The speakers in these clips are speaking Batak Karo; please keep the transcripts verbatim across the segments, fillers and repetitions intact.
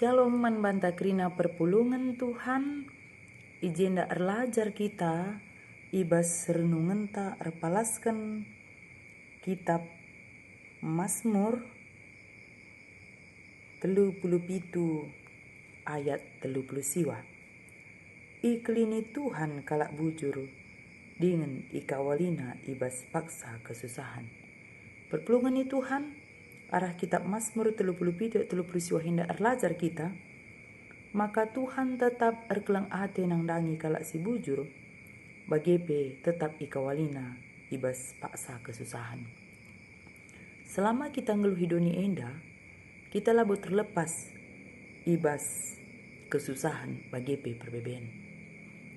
Shalom man banta kerina perpulungen Tuhan. I jenda erlajar kita i bas renungenta erpalasken kitab Masmur telu puluh pitu ayat telu puluh siwa. Ikelini Tuhan kalak bujur, dingen ikawalina i bas paksa kesusahen. Perpulungen ni Tuhan, arah kitab Masmur telu puluh pitu ayat telu puluh siwa enda erlajar kita, maka Tuhan tetap erkeleng ate nandangi kalak si bujur, bage pe tetap ikawalina i bas paksa kesusahen. Selama kita nggeluh i doni enda, kita labo terlepas i bas kesusahen bage pe perbeben.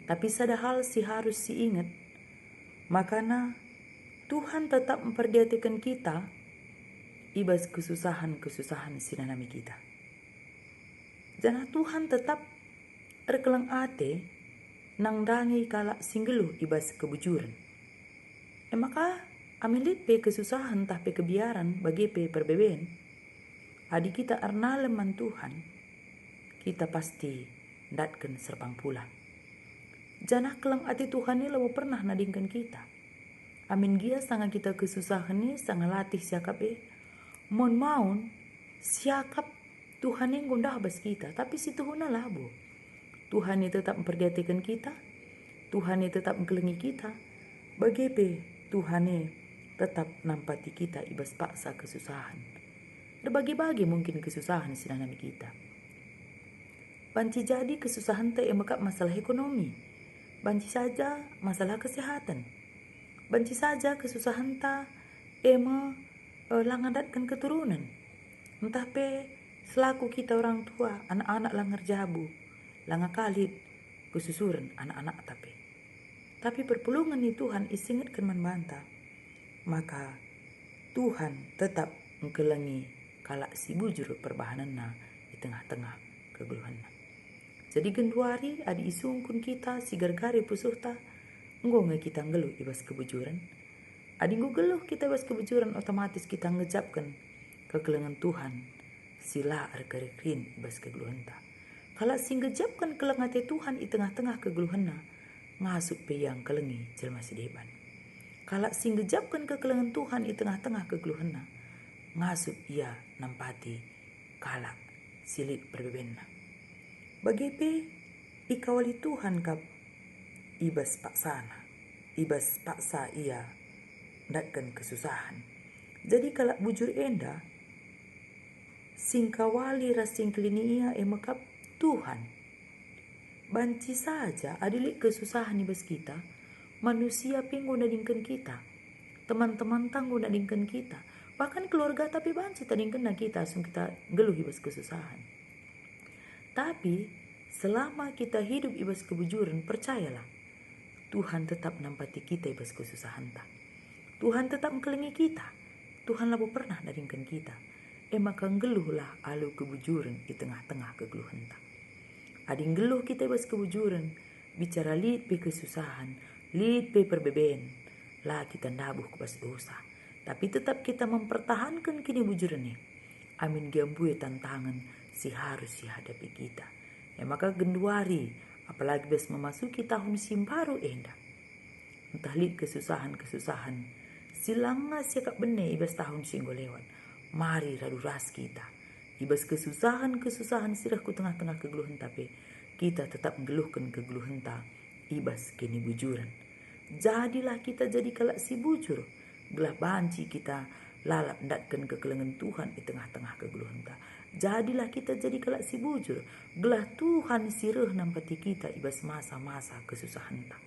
Tapi sada hal si harus siinget, makana Tuhan tetap mperdiateken kita i bas kesusahen-kesusahen si nanami kita. Janah Tuhan tetap erkeleng ate nandangi kalak si nggeluh i bas kebujuren. E maka, amin lit pe kesusahen ntah pe kebiaren bage pe perbeben, adi kita ernalem man Tuhan, kita pasti ndatken serpang pula. Janah keleng ate Tuhan e labo pernah nadingken kita. Amin gia sanga kita kesusahen e sanga latih siakap e, maun-maun siakap Tuhan e enggo ndah bas kita, tapi si tuhuna labo. Tuhan e tetap mperdiateken kita, Tuhan e tetap ngkelengi kita, bage pe Tuhan e tetap nampati kita i bas paksa kesusahen. Erbage-bage mungkin kesusahen si nanami kita. Banci jadi kesusahenta e mekap masalah ekonomi, banci saja masalah kesehatan, banci saja kesusahenta e me, eh, langa ndatken keturunen, ntah pe selaku kita orang tua, anak-anak langa erjabu, langa ka lit kesusuren anak-anakta pe. Tapi perpulungen ni Tuhan isingetken man banta, maka Tuhan tetap ngkelengi kalak si bujur perbahanenna i tengah-tengah kegeluhenna. Jadi genduari adi isungkun kita si gargari pusuhta, enggo nge kita nggeluh i bas kebujuren? Adi enggo geluh kita i bas kebujuren, otomatis kita ngejapken kekelengen Tuhan si la erkeriken i bas kegeluhenta. Kalak si ngejapken keleng ate Tuhan i tengah-tengah kegeluhenna, ngasup pe ia ngkelengi jelma si deban. Kalak si ngejapken kekelengen Tuhan i tengah-tengah kegeluhenna, ngasup ia nampati kalak si lit perbebenna. Bage pe ikawali Tuhan kap i bas paksana, i bas paksa ia ndatken kesusahen. Jadi kalak bujur enda si ngkawali ras si ngkelini ia e mekap Tuhan. Banci saja adi lit kesusahen i bas kita, manusia pe enggo nadingken kita. Teman-temanta enggo nadingken kita. Bahkan keluargata pe banci tadingkenna kita asum kita nggeluh i bas kesusahen. Tapi, selama kita hidup i bas kebujuren, percayalah, Tuhan tetap nampati kita i bas kesusahenta. Tuhan tetap ngkelengi kita. Tuhan labo pernah nadingken kita. E maka nggeluhlah alu kebujuren i tengah-tengah kegeluhenta. Adi nggeluh kita i bas kebujuren, bicara lit pe kesusahen, lit pe perbeben, la kita ndabuh ku bas dosa. Tapi tetap kita mempertahanken kinibujuren e, amin gia mbue tantangen si harus ihadapi kita. E maka genduari, apalagi bas memasuki tahun si mbaru enda, ntah lit kesusahen-kesusahen si langa siakap bene i bas tahun si enggo lewat, mari radu ras kita. I bas kesusahen-kesusahen si reh ku tengah-tengah kegeluhenta pe, kita tetap nggeluhken kegeluhenta i bas kinibujuren. Jadilah kita jadi kalak si bujur, gelah banci kita lalap ndatken kekelengen Tuhan i tengah-tengah kegeluhenta. Jadilah kita jadi kalak si bujur, gelah Tuhan si reh nampati kita i bas masa-masa kesusahenta.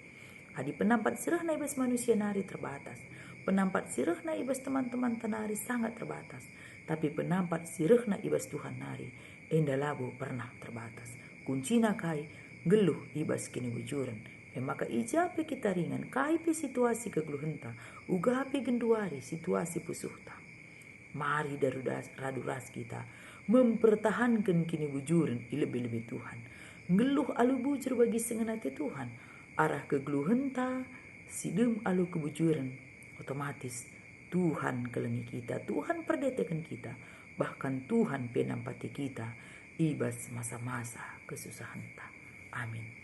Adi penampat si rehna i bas manusia nari terbatas, penampat si rehna i bas teman-temanta nari sangat terbatas, tapi penampat si rehna i bas Tuhan nari, enda labo pernah terbatas. Kuncina kai? Nggeluh i bas kinibujuren. E maka i ja pe kita ringan, kai pe situasi kegeluhenta, uga pe genduari situasi pusuhta. Mari daru das-, radu ras kita mempertahanken kinibujuren i lebe-lebe Tuhan. Nggeluh alu bujur bagi si ngena ate Tuhan. Arah kegeluhenta si dem alu kebujuren, otomatis Tuhan kelengi kita, Tuhan perdiateken kita, bahkan Tuhan pe nampati kita i bas masa-masa kesusahenta. Amin.